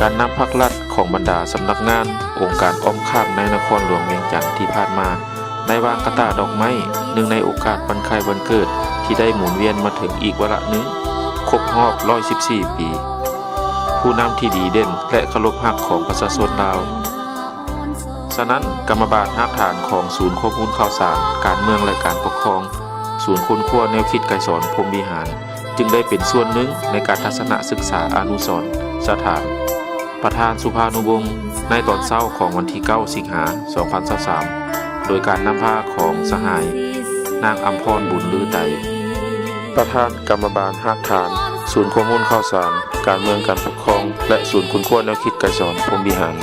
ການນຳພັກລັດຂອງບັນດາສຳນັກງານ, ອົງການອ້ອມຂ້າງໃນນະຄອນຫຼວງວຽງຈັນທີ່ຜ່ານມາ ໄດ້ວາງກະຕ່າດອກໄມ້ ເນື່ອງໃນໂອກາດວັນຄ້າຍວັນເກີດທີ່ໄດ້ໝູນວຽນມາເຖິງອີກວາລະໜຶ່ງ, ຄົບຮອບຮ້ອຍສິບສີ່ປີ, ຜູ້ນຳທີ່ດີເດັ່ນ ແລະ ເຄົາລົບຮັກຂອງປະຊາຊົນລາວ. ສະນັ້ນ, ກຳມະບານຮາກຖານຂອງສູນຂໍ້ມູນຂ່າວສານ, ການເມືອງ ແລະ ການປົກຄອງ, ສູນຄົ້ນຄວ້າແນວຄິດໄກສອນ ພົມວິຫານ ຈຶ່ງໄດ້ເປັນສ່ວນໜຶ່ງໃນການທັດສະນະສຶກສາອະນຸສອນສະຖານ. ປະທານສຸພານຸວົງ ໃນຕອນເຊົ້າຂອງວັນທີເກົ້າ ສິງຫາ ສອງພັນຊາວສາມ ໂດຍການນຳພາຂອງສະຫາຍ ນາງອຳພອນ ບຸນລືໄຕ, ປະທານກຳມະບານຮາກຖານ ສູນຂໍ້ມູນຂ່າວສານ, ການເມືອງ, ການປົກຄອງ ແລະ ສູນຄົ້ນຄວ້າແນວຄິດໄກສອນ ພົມວິຫານ.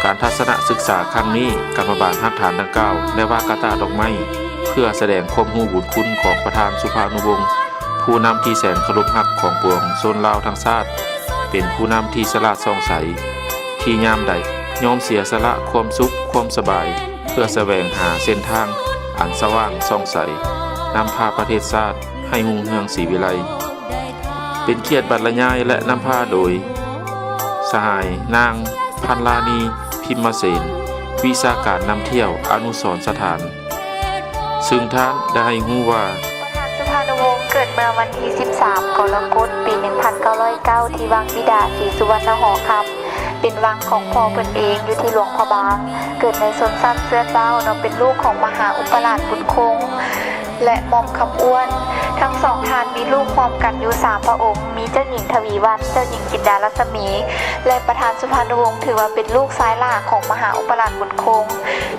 ການທັດສະນະສຶກສາຄັ້ງນີ້, ກຳມະບານຮາກຖານດັ່ງກ່າວ ໄດ້ວາງກະຕ່າດອກໄມ້ ເພື່ອສະແດງຄວາມຮູ້ບຸນຄຸນຂອງປະທານສຸພານຸວົງ ຜູ້ນຳທີ່ແສນເຄົາລົບຮັກຂອງປວງຊົນລາວທັງຊາດ, ເປັນຜູ້ນຳທີ່ສະຫຼາດສ່ອງໃສ ທີ່ຍາມໃດຍອມເສຍສະຫຼະຄວາມສຸກຄວາມສະບາຍ ເພື່ອສະແຫວງຫາເສັ້ນທາງອັນສະຫວ່າງສ່ອງໃສ ນຳພາປະເທດຊາດໃຫ້ຮຸ່ງເຮືອງສີວິໄລ. ເປັນກຽດບັນລະຍາຍ ແລະ ນຳພາໂດຍ ສະຫາຍ ນາງ ພັນລານີ ພິມມະເສນ, ວິຊາການນຳທ່ຽວອະນຸສອນສະຖານ. ຊຶ່ງທ່ານໄດ້ໃຫ້ຮູ້ວ່າ ປະທານສຸພານຸວົງເກີດເມື່ອວັນທີສິບສາມ ກໍລະກົດ ປີໜຶ່ງພັນເກົ້າຮ້ອຍເກົ້າ ທີ່ວັງບິດາສີສຸວັນນະຫໍຄຳ, ເປັນວັງຂອງພໍ່ເພິ່ນເອງ ຢູ່ທີ່ຫຼວງພະບາງ. ເກີດໃນຊົນຊັ້ນເຊື້ອເຈົ້າເນາະ, ເປັນລູກຂອງມະຫາອຸປະລາດບຸນຄົງ ແລະ ໝ່ອມຄຳອ້ວນ. ທັງສອງທ່ານມີລູກຮ່ວມກັນຢູ່ສາມພະອົງ, ມີເຈົ້າຍິງທະວີວັນ, ເຈົ້າຍິງຈິນດາລັດສະໝີ ແລະ ປະທານສຸພານຸວົງ ຖືວ່າເປັນລູກຊາຍຫຼ້າຂອງມະຫາອຸປະລາດບຸນຄົງ.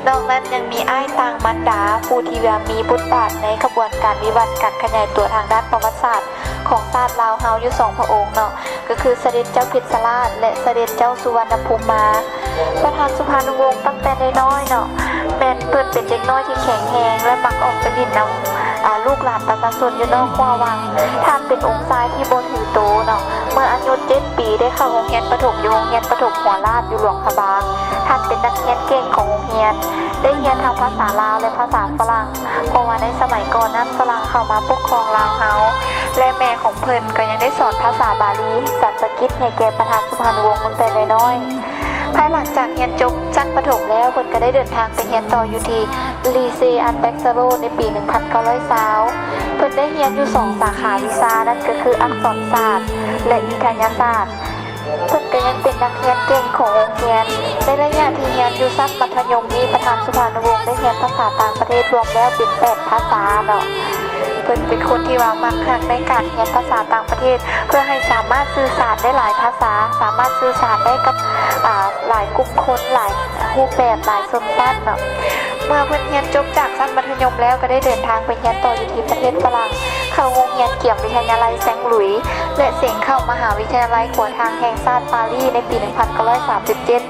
ນອກນັ້ນຍັງມີອ້າຍຕ່າງມານດາ ຜູ້ທີ່ວ່າມີບົດບາດໃນຂະບວນການວິວັດການຂະຫຍາຍຕົວທາງດ້ານປະຫວັດສາດຂອງຊາດລາວເຮົາຢູ່ສອງພະອົງເນາະ, ກໍຄືສະເດັດເຈົ້າເພັດຊະລາດ ແລະ ສະເດັດເຈົ້າສຸວັນນະພູມາ. ປະທານສຸພານຸວົງຕັ້ງແຕ່ນ້ອຍໆເນາະ ແມ່ນເພິ່ນເປັນເດັກນ້ອຍທີ່ແຂງແຮງ ແລະ ມັກອອກໄປຫຼິ້ນນຳ ອາ ລູກຫຼານປະຊາຊົນຢູ່ນອກຂົວວັງ. ທ່ານເປັນອົງຊາຍທີ່ບໍ່ຖືໂຕເນາະ. ເມື່ອອາຍຸເຈັດປີ ໄດ້ເຂົ້າໂຮງຮຽນປະຖົມຢູ່ໂຮງຮຽນປະຖົມຫົວລາດຢູ່ຫຼວງພະບາງ. ທ່ານເປັນນັກຮຽນເກັ່ງຂອງໂຮງຮຽນ, ໄດ້ຮຽນທັງພາສາລາວ ແລະ ພາສາຝຣັ່ງ ເພາະວ່າໃນສະໄໝກ່ອນນັ້ນຝຣັ່ງເຂົ້າມາປົກຄອງລາວເຮົາ ແລະ ແມ່ຂອງເພິ່ນກໍຍັງໄດ້ສອນພາສາບາລີ, ສັນສະກິດ ໃຫ້ແກ່ປະທານສຸພານຸວົງຕັ້ງແຕ່ນ້ອຍໆ. ພາຍຫຼັງຈາກຮຽນຈົບຊັ້ນປະຖົມແລ້ວ, ເພິ່ນກໍໄດ້ເດີນທາງໄປຮຽນຕໍ່ຢູ່ທີ່ Lycée Anne Bexareau ໃນປີໜຶ່ງພັນເກົ້າຮ້ອຍຊາວ. ເພິ່ນໄດ້ຮຽນຢູ່ສອງສາຂາວິຊາ, ນັ້ນກໍຄືອັກສອນສາດ ແລະ ວິທະຍາສາດ. ເພິ່ນກໍຍັງເປັນນັກຮຽນເກັ່ງຂອງໂຮງຮຽນ. ໃນໄລຍະທີ່ຮຽນຢູ່ຊັ້ນມັດທະຍົມນີ້, ປະທານສຸພານຸວົງໄດ້ຮຽນພາສາຕ່າງປະເທດລວມແລ້ວເປັນແປດພາສາເນາະ. ເພິ່ນເປັນຄົນທີ່ວ່າມັກຮັກໃນການຮຽນພາສາຕ່າງປະເທດ ເພື່ອໃຫ້ສາມາດສື່ສານໄດ້ຫຼາຍພາສາ, ສາມາດສື່ສານໄດ້ກັບ ອາ ຫຼາຍກຸ່ມຄົນ, ຫຼາຍຮູບແບບ, ຫຼາຍຊົນຊັ້ນເນາະ. ເມື່ອເພິ່ນຮຽນຈົບຈາກຊັ້ນມັດທະຍົມແລ້ວ, ກໍໄດ້ເດີນທາງໄປຮຽນຕໍ່ຢູ່ທີ່ປະເທດຝຣັ່ງ, ເຂົ້າໂຮງຮຽນກຽມວິທະຍາໄລແຊງຫຼຸຍ ແລະ ເສັງເຂົ້າມະຫາວິທະຍາໄລຂົວທາງແຫ່ງຊາດປາຣີໃນປີໜຶ່ງພັນເກົ້າຮ້ອຍສາມສິບເຈັດ.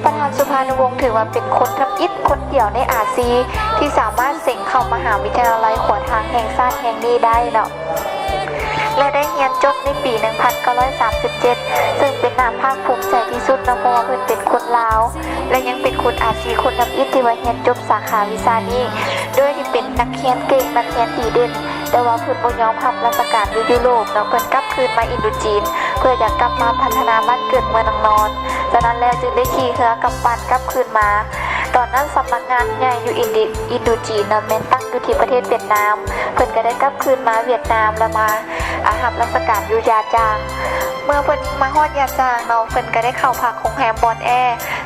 ປະທານສຸພານຸວົງຖືວ່າເປັນຄົນທຳອິດຄົນດຽວໃນອາຊີ ທີ່ສາມາດເສັງເຂົ້າມະຫາວິທະຍາໄລຂົວທາງແຫ່ງຊາດແຫ່ງນີ້ໄດ້ເນາະ ແລະ ໄດ້ຮຽນຈົບໃນປີໜຶ່ງພັນເກົ້າຮ້ອຍສາມສິບເຈັດ ເຊິ່ງເປັນໜ້າພາກພູມໃຈທີ່ສຸດເນາະ ເພາະວ່າເພິ່ນເປັນຄົນລາວ ແລະ ຍັງເປັນຄົນອາຊີຄົນທຳອິດທີ່ວ່າຮຽນຈົບສາຂາວິຊານີ້ ໂດຍທີ່ເປັນນັກຮຽນເກັ່ງ ນັກຮຽນດີເດັ່ນ. ແຕ່ວ່າເພິ່ນບໍ່ຍອມຮັບລາຊະການຢູ່ຢູໂຣບເນາະ, ເພິ່ນກັບຄືນມາອິນໂດຈີນ ເພື່ອຢາກກັບມາພັດທະນາບ້ານເກີດເມືອງນາງນອນ. ສະນັ້ນແລ້ວຈຶ່ງໄດ້ຂີ່ເຮືອກຳປັ່ນກັບຄືນມາ. ຕອນນັ້ນສຳນັກງານໃຫຍ່ຢູ່ອິນດີ ອິນໂດຈີນເນາະ ແມ່ນຕັ້ງຢູ່ທີ່ປະເທດຫວຽດນາມ. ເພິ່ນກໍໄດ້ກັບຄືນມາຫວຽດນາມ ແລ້ວມາ ອາ ຮັບລາຊະການຢູ່ຢາຈາງ. ເມື່ອເພິ່ນມາຮອດຢາຈາງເນາະ, ເພິ່ນກໍໄດ້ເຂົ້າພັກໂຮງແຮມບອນແອ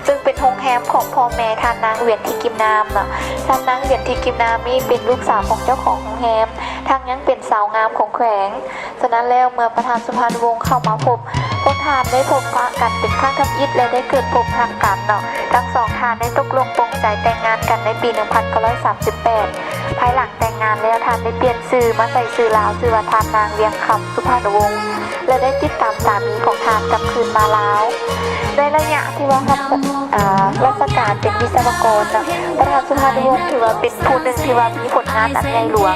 ເຊິ່ງເປັນໂຮງແຮມຂອງພໍ່ແມ່ທ່ານນາງຫວຽນທີກິມນາມເນາະ. ທ່ານນາງຫວຽນທີກິມນາມນີ້ເປັນລູກສາວຂອງເຈົ້າຂອງໂຮງແຮມ ທັງຍັງເປັນສາວງາມຂອງແຂວງ. ສະນັ້ນແລ້ວ ເມື່ອປະທານສຸພານຸວົງເຂົ້າມາພົບ, ພວກທ່ານໄດ້ພົບປະກັນເປັນຄັ້ງທຳອິດ ແລະ ໄດ້ເກີດພົບຮັກກັນເນາະ. ທັງສອງທ່ານໄດ້ຕົກລົງປົງໃຈແຕ່ງງານກັນໃນປີໜຶ່ງພັນເກົ້າຮ້ອຍສາມສິບແປດ. ພາຍຫຼັງແຕ່ງງານແລ້ວ, ທ່ານໄດ້ປ່ຽນຊື່ມາໃສ່ຊື່ລາວ, ຊື່ວ່າທ່ານນາງວຽງຄຳ ສຸພານຸວົງ ແລະ ໄດ້ຕິດຕາມສາມີຂອງທ່ານກັບຄືນມາລາວ. ໃນໄລຍະທີ່ວ່າຮັບ ອາ ລາຊະການເປັນວິສະວະກອນເນາະ, ປະທານສຸພານຸວົງຖືວ່າເປັນຜູ້ໜຶ່ງທີ່ວ່າມີຜົນງານອັນໃຫຍ່ຫຼວງ,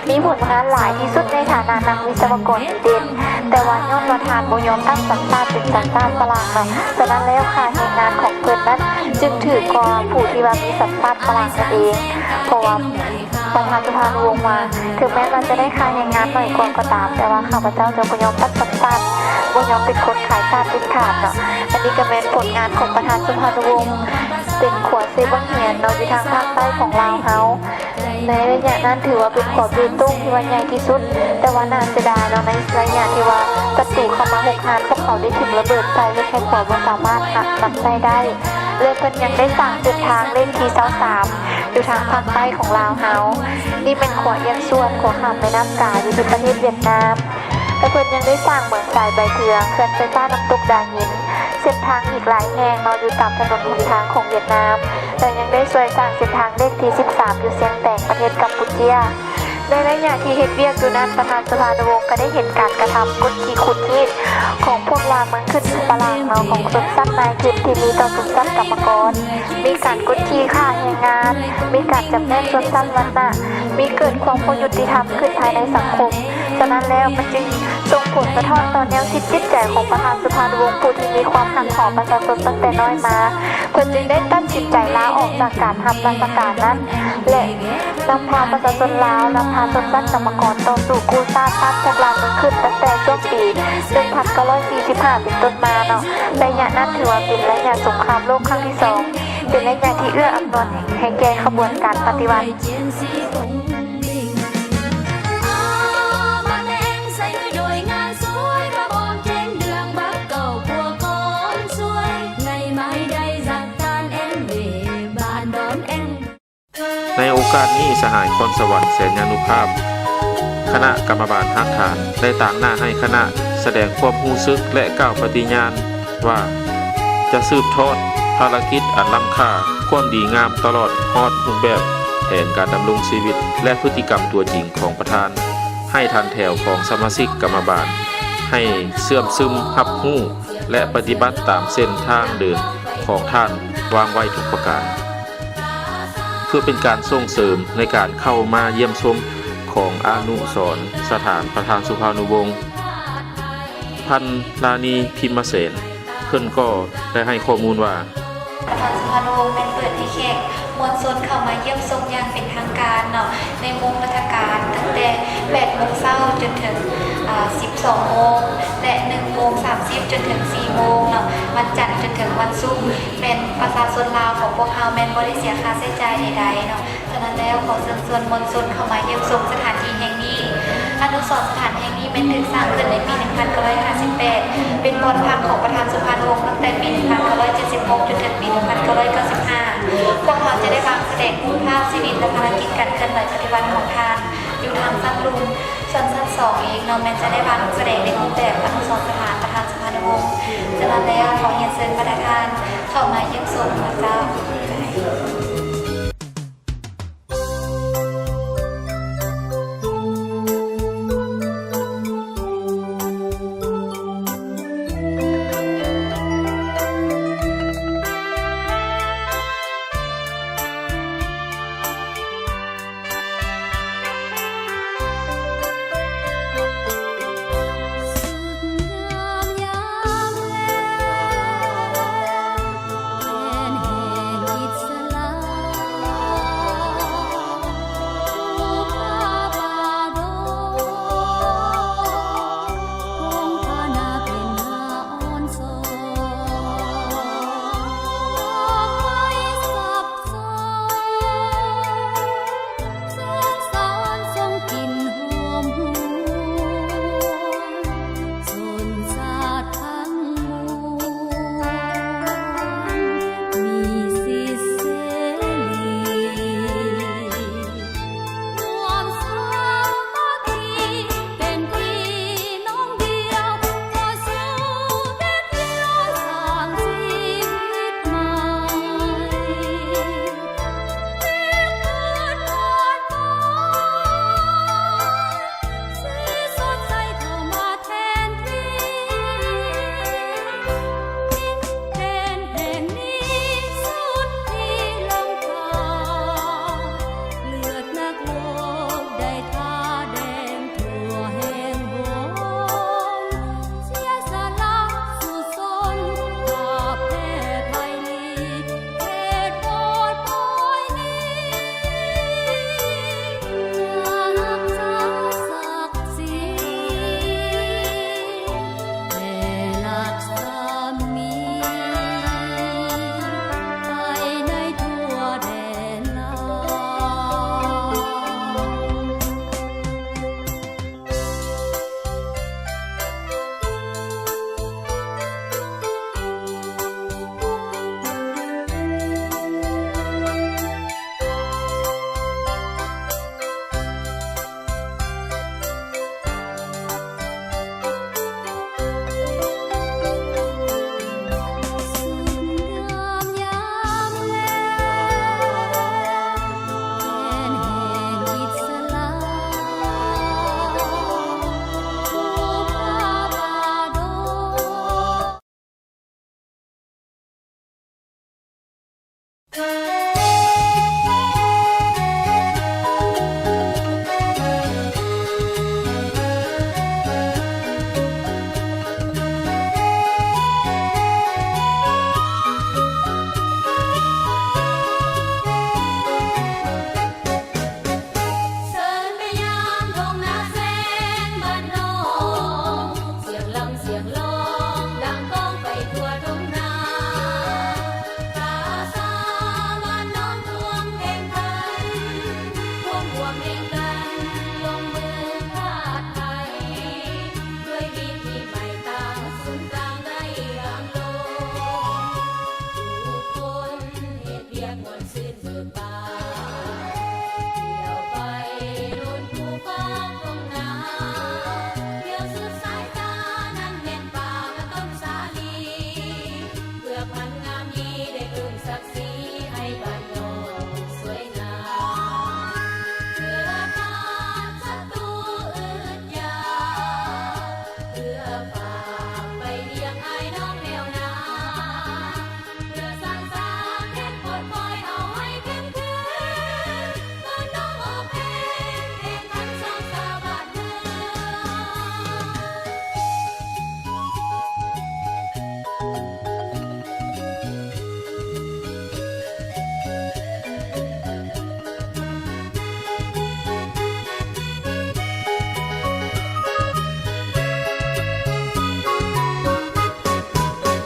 ມີຜົນງານຫຼາຍທີ່ສຸດໃນຖານະນັກວິສະວະກອນດີເດັ່ນ. ແຕ່ວ່າຍ້ອນວ່າທ່ານບໍ່ຍອມຕັ້ງສັນຊາດເປັນສັນຊາດຝຣັ່ງເນາະ, ສະນັ້ນແລ້ວຄ່າແຮງງານຂອງເພິ່ນນັ້ນຈຶ່ງຖືກກວ່າຜູ້ທີ່ວ່າມີສັນຊາດຝຣັ່ງນັ້ນເອງ. ເພາະວ່າ ປະທານສຸພານຸວົງວ່າ ເຖິງແມ່ນວ່າຈະໄດ້ຄ່າແຮງງານໜ້ອຍກວ່າກໍຕາມ, ແຕ່ວ່າຂ້າພະເຈົ້າຈະບໍ່ຍອມປັດສຳປະ ບໍ່ຍອມເປັນຄົນຂາຍຊາດເດັດຂາດເນາະ. ອັນນີ້ກໍແມ່ນຜົນງານຂອງປະທານສຸພານຸວົງ ເປັນຂົວເຊບັ້ງຮຽນເນາະ ຢູ່ທາງພາກໃຕ້ຂອງລາວເຮົາ. ໃນໄລຍະນັ້ນຖືວ່າເປັນຂົວເບຕົງທີ່ວ່າໃຫຍ່ທີ່ສຸດ, ແຕ່ວ່າໜ້າເສຍດາຍເນາະ ໃນໄລຍະທີ່ວ່າສັດຕູເຂົ້າມາຮຸກຮານ ພວກເຂົາໄດ້ຖິ້ມລະເບີດໃສ່ ເຮັດໃຫ້ຂົວບໍ່ສາມາດນຳໃຊ້ໄດ້. ແລະ ເພິ່ນຍັງໄດ້ສ້າງເສັ້ນທາງເລກທີຊາວສາມ ຢູ່ທາງພາກໃຕ້ຂອງລາວເຮົາ. ນີ້ແມ່ນຂົວອຽງສ່ວນ ຂົວຂ້າມແມ່ນ້ຳກາ ຢູ່ທີ່ປະເທດຫວຽດນາມ. ແລະ ເພິ່ນຍັງໄດ້ສ້າງເມືອງສາຍໃບເທືອງ, ເຂື່ອນໄຟຟ້ານ້ຳຕົກດາຍິນ, ເສັ້ນທາງອີກຫຼາຍແຫ່ງເນາະ ຢູ່ຕາມຖະໜົນຫົນທາງຂອງຫວຽດນາມ ແລະ ຍັງໄດ້ຊ່ວຍສ້າງເສັ້ນທາງເລກທີສິບສາມ ຢູ່ຊຽງແຕງ ປະເທດກຳປູເຈຍ. ໃນໄລຍະທີ່ເຮັດວຽກຢູ່ນັ້ນ ປະທານສຸພານຸວົງກໍໄດ້ເຫັນການກະທຳກົດຂີ່ຂູດຮີດຂອງພວກລ່າເມືອງຂຶ້ນຝຣັ່ງເນາະ ຂອງຊົນຊັ້ນນາຍທຶນທີ່ມີຕໍ່ຊົນຊັ້ນກຳມະກອນ, ມີການກົດຂີ່ຄ້າແຮງງານ, ມີການຈຳແນກຊົນຊັ້ນວັນນະ, ມີເກີດຄວາມບໍ່ຍຸຕິທຳຂຶ້ນພາຍໃນສັງຄົມ. ສະນັ້ນແລ້ວ ມັນຈຶ່ງສົ່ງຜົນສະທ້ອນຕໍ່ແນວຄິດຈິດໃຈຂອງປະທານສຸພານຸວົງ ຜູ້ທີ່ມີຄວາມຮັກຫອມປະຊາຊົນຕັ້ງແຕ່ນ້ອຍມາ. ເພິ່ນຈຶ່ງໄດ້ຕັດສິນໃຈລາອອກຈາກການຮັບລາຊະການນັ້ນ ແລະ ນຳພາປະຊາຊົນລາວ, ນຳພາຊົນຊັ້ນກຳມະກອນຕໍ່ສູ້ກູ້ຊາດຕ້ານພວກລ່າເມືອງຂຶ້ນ ຕັ້ງແຕ່ຊ່ວງປີໜຶ່ງພັນເກົ້າຮ້ອຍສີ່ສິບຫ້າເປັນຕົ້ນມາເນາະ. ໄລຍະນັ້ນຖືວ່າເປັນໄລຍະສົງຄາມໂລກຄັ້ງທີສອງ, ເປັນໄລຍະທີ່ເອື້ອອຳນວຍໃຫ້ແກ່ຂະບວນການປະຕິວັດ. ໃນໂອກາດນີ້ ສະຫາຍ ພອນສະຫວັນ ແສນຍານຸພາບ ຄະນະກຳມະບານຮາກຖານ ໄດ້ຕາງໜ້າໃຫ້ຄະນະສະແດງຄວາມຮູ້ສຶກ ແລະ ກ່າວປະຕິຍານວ່າ ຈະສືບທອດພາລະກິດອັນລ້ຳຄ່າ, ຄວາມດີງາມຕະຫຼອດຮອດຮູບແບບແຜນການດຳລົງຊີວິດ ແລະ ພຶດຕິກຳຕົວຈິງຂອງປະທານ ໃຫ້ຖັນແຖວຂອງສະມາຊິກກຳມະບານ ໃຫ້ເຊື່ອມຊຶມຮັບຮູ້ ແລະ ປະຕິບັດຕາມເສັ້ນທາງເດີນຂອງທ່ານວາງໄວ້ທຸກປະການ. ເພື່ອເປັນການສົ່ງເສີມໃນການເຂົ້າມາຢ້ຽມຊົມຂອງອະນຸສອນສະຖານປະທານສຸພານຸວົງ ພັນລານີ ພິມມະເສນ ເພິ່ນກໍໄດ້ໃຫ້ຂໍ້ມູນວ່າ ປະທານສຸພານຸວົງແມ່ນເປີດໃຫ້ແຂກມວນຊົນເຂົ້າມາຢ້ຽມຊົມຢ່າງເປັນທາງການເນາະ ໃນໂມງວັດທະການ ຕັ້ງແຕ່ແປດໂມງເຊົ້າຈົນເຖິງ ອາ ສິບສອງໂມງ ແລະ ໜຶ່ງໂມງສາມສິບຈົນເຖິງສີ່ໂມງເນາະ ວັນຈັນຈົນເຖິງວັນສຸກ. ແມ່ນປະຊາຊົນລາວຂອງພວກເຮົາແມ່ນບໍ່ໄດ້ເສຍຄ່າໃຊ້ຈ່າຍໃດໆເນາະ. ສະນັ້ນແລ້ວ ຂໍເຊີນຊວນມວນຊົນເຂົ້າມາຢ້ຽມຊົມສະຖານທີ່ແຫ່ງນີ້. ອະນຸສອນສະຖານແຫ່ງນີ້ແມ່ນຖືກສ້າງຂຶ້ນໃນປີໜຶ່ງພັນເກົ້າຮ້ອຍຫ້າສິບແປດ ເປັນບ່ອນພັກຂອງປະທານສຸພານຸວົງຕັ້ງແຕ່ປີໜຶ່ງພັນເກົ້າຮ້ອຍເຈັດສິບຫົກຈົນເຖິງປີໜຶ່ງພັນເກົ້າຮ້ອຍເກົ້າສິບຫ້າ. ພວກເຮົາຈະໄດ້ວາງສະແດງຮູບພາບຊີວິດ ແລະ ພາລະກິດການເຄື່ອນໄຫວປະຕິວັດຂອງທ່ານ ຢູ່ທາງຊັ້ນລຸ່ມ. ສ່ວນຊັ້ນສອງເອງເນາະ ແມ່ນຈະໄດ້ວາງສະແດງໃນຮູບແບບອະນຸສອນສະຖານປະທານສຸພານຸວົງ. ສະນັ້ນແລ້ວ ຂໍຮຽນເຊີນບັນດາທ່ານເຂົ້າມາຢ້ຽມຊົມເນາະເຈົ້າ.